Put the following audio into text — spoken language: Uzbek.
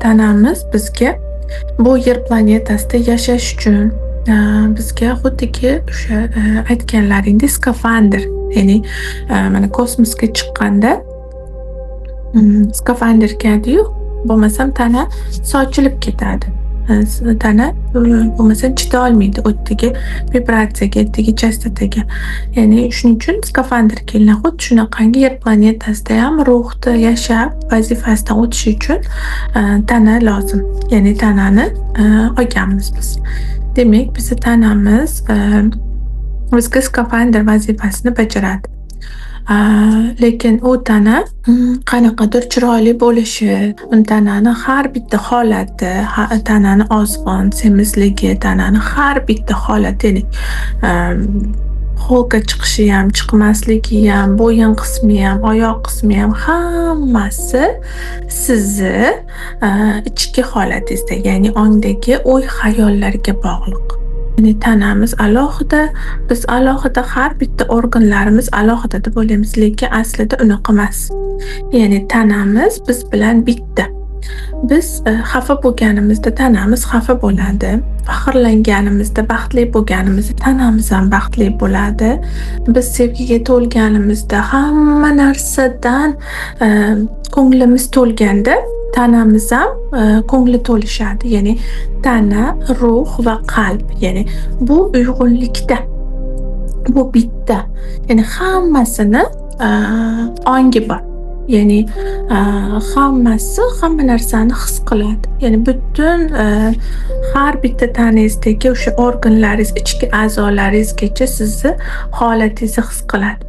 Tanamiz bizga bu Yer planetasida yashash uchun bizga xuddiki o'sha aytganlaringdek skafandr, ya'ni mana kosmosga chiqqanda skafandr kiyadiyu, bo'lmasam tana sochilib ketadi. Tana bo'lmasam chidolmaydi u yerdagi vibratsiyaga, u yerdagi chastotaga. Ya'ni shuning uchun skafandr kiyiladi. Xuddi shunaqangi Yer planetasidayam ruhda yashab, vazifasidan o'tishi uchun tana lozim. Ya'ni tanani olganmiz biz. Demak, bizni tanamiz bizga skafandr vazifasini bajaradi. Lekin u tana qanaqadir chiroyli bo'lishi, tanani har bitta holati, tanani ozg'in, semizligi, tanani har bitta holati, ya'ni холка chiqishiyam, chiqmasligiyam, bo'yin qismiyam, oyoq qismiyam, hammasi sizni ichki holatingizda, ya'ni ongdagi o'y-xayollarga bog'liq. Ya'ni tanamiz alohida, biz alohida, har bitta organlarimiz alohida deb o'ylaymiz, lekin aslida unaqa emas. Ya'ni tanamiz biz bilan bitta. Biz xafa bo'lganimizda tanamiz xafa bo'ladi. Faxrlanganimizda, baxtli bo'lganimizda tanamiz ham baxtli bo'ladi. Biz sevgiga to'lganimizda, hamma narsadan ko'nglimiz to'lganda tanamiz ham ko'ngli to'lishadi. Ya'ni tana, ruh va qalb. Ya'ni bu uyg'unlikda. Bu bitta. Ya'ni hammasini ongi bor. Ya'ni hammasi hamma narsani his qiladi. Ya'ni butun har bitta tanangizdagi o'sha organlaringiz, ichki a'zolaringizgacha sizni holatingizni his qiladi.